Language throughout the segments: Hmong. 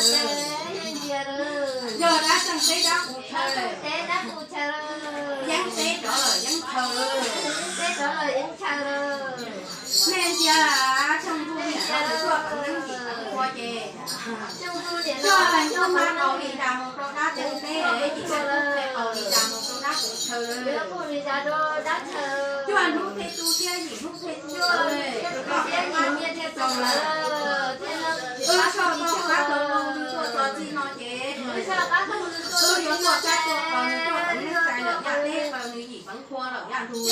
Yog dab Txeeg teb dab Qus chaw, yeeb teb rov lawm yeeb chaw lawm. Nej ntsia, Xyooj Txuj niam lawv tuaj qeeb yeeb yim qeeb qhua ces, tuaj qeeb tub mab qaus li cas mus rau dab Txeeg teb, yim tub qeeb qaus li cas mus rau dab Qus chaw lawm. Cuaj hnub tej tub thiab yim hnub tej tub lawm, rau dab Txeeg teb lawm. Wb soj tau qab tau loo tuaj txog txij no ces, wb yuav tuaj sab tuaj qos nws tuaj qeeb neeb tsa lawm yaj teb, nws yim qeeb qhua lawm yaj ntug.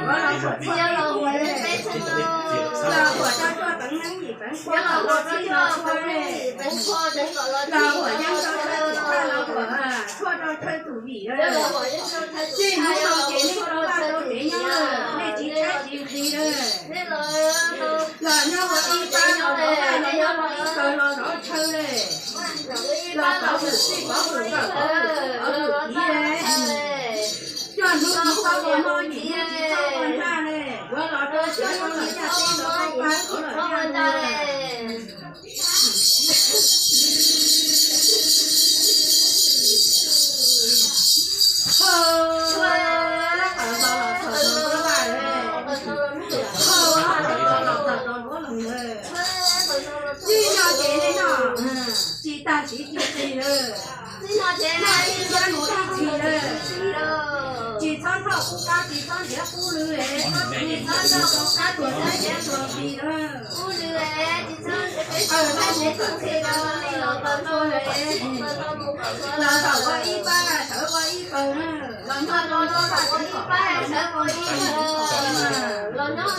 Los huam txog peb tug, los huam rau txhua peev neeb yim peev pua, los huam txhua txhua tug, los huam yeeb rau thawj txhua tug, los huam tshuaj rau thawj tug vim lawm. Txij hnub no ces nej tau vaj tau tsev nyob lawm, nej tsis tshaib tsis nqhis lawm. Los nyob ua ib pab los zov vaj, los nyob ua ib pawg los zov chaw lawm. Los pov hwm txij pov hwm nkawm pov hwm tub pov hwm kiv lawm. Coj hnub tsis txhob ua hmo, yim hnub tsis txhob ua hnab lawm. Ua los rau sawv rau los yaj teb los rau pab rau los yaj lawm. Ho, ho los txog rau nruab vaj lawm. Ho, ho los txog rau nruab loog lawm. Txij no ces nej noj tsis tag siv tsis qis lawm. Noj ib ntxhab mus ib txhis lawm. Tsis txhob noj qub qab, tsis txhob nrhiav qub lw es, tsis txhob noj qub qab, tsis txhob nrhiav qub qis lawm. Aws, tau mus kom txhij tau mus li los tau mus kom txhua, los tau ua ib pab sawv ua ib pawg na. Los nyob rau nruab vaj ua ib pab sawv ua ib pawg, los nyob rau nruab vaj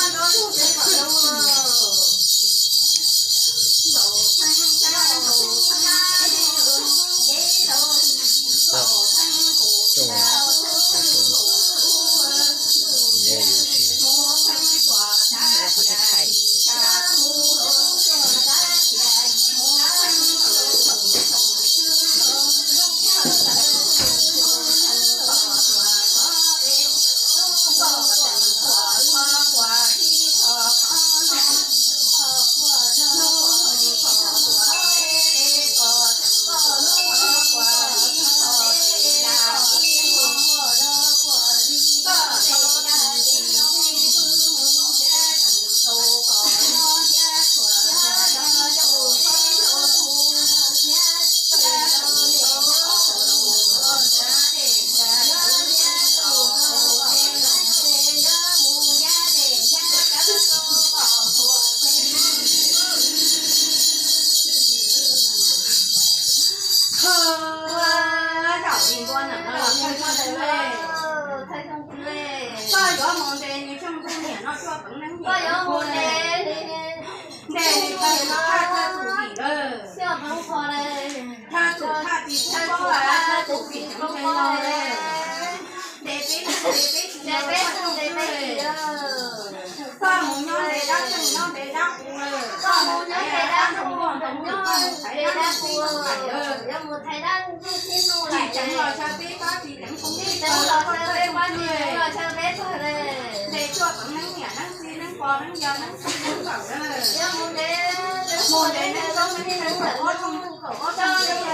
nruab loog sawv kom zoo. Zaum li ntua ntawm no los thawj xyoo tswb, koj yuav mus ntes nws xyoo ntxwg niam no tshuaj peev neeb, koj yuav mus ntes nws thawj tus thaj thawj tus vim lawm, thawj tus thaj tsis pub paub, thawj tus vim tseem ntes los lawm. Ntes peb, ntes peb tsis, ntes peb tsis, ntes peb tsis. Koj mus nyob ntes dab tsi nyob ntes dab qus lawm, koj mus nyob ntes dab qus, koj mus thaiv dab qus, yuav mus thaiv dab qus, tsis tseev los xyaw peb pab, tsis tseev peb pab, tsis tseev los xyaw peb pab. Ntes tshuaj peev neeb niam neeb txiv neeb pog neeb yawg neeb txwj neeb nkawm lawm. Mus ntes neeb tsob neeb neeb kaum ob tshooj ntuj kaum ob tshooj teb lawm.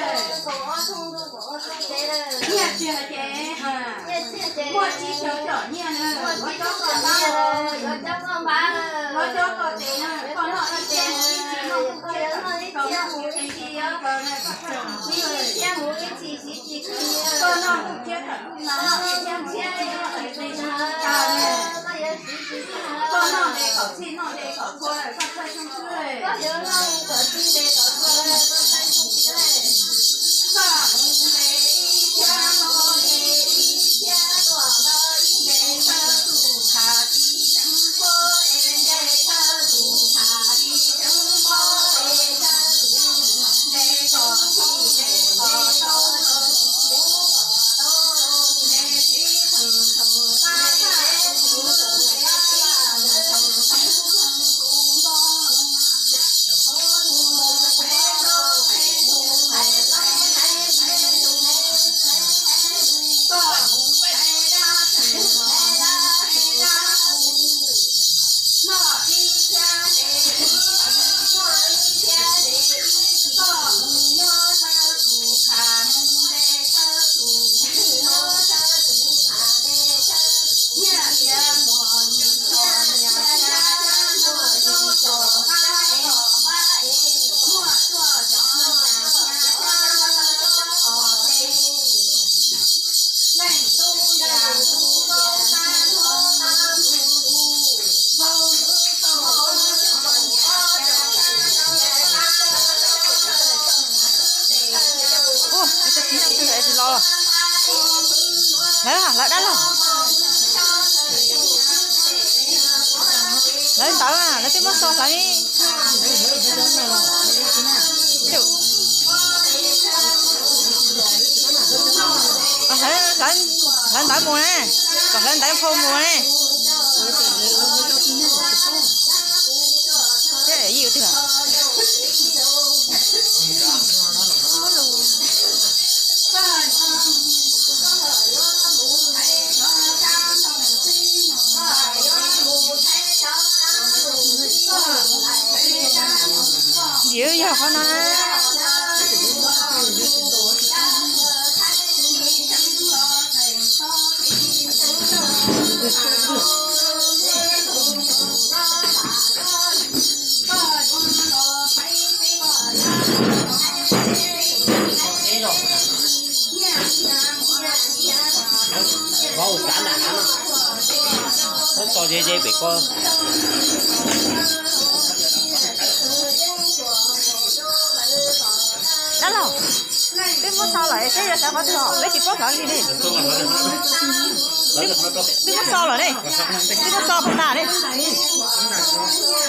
Nyiaj txiag ces muaj tsib caug tsom nyiaj na, yuav cob koj npab, yuav cob koj tes na, koj noj ib txhiab mus ib txhis, noj ntuj tsiab tawm ntuj no, koj noj ntuj tsiab tawm ntuj no, noj ib txhiab mus ib txhis, noj tes tes noj tes tes noj tas na. Koj noj ntes kaum txhij noj ntes kaum txhua, koj thawj xyoo tswb. Koj mus ntes ib txhiab mus li ib txhiab tuaj los ntes thawj tus tham tsis tseev paub, ntes thawj tus tham tsis tseev paub, ntes thawj tus ntes kom txhij ntes kom tau, ntes kom tau, ntes txiv tseem tau pab, txiv tseem tau pab, txiv tseem tau pab. Ua, lawv dab laug. Hlawv ntawv, lawv twb muab xo hlawv. Kom hlawv, hlawv ntawv mus na, kom hlawv ntawv phau mus ne. Yog qhov no na. Tso ze ze pem ko. Dab laug, peb muab xo lawm, peb yuav xav qhov twg os, peb tsis paub hlawv li ne. Peb muab xo lawm ne, peb muab xo pag tas ne.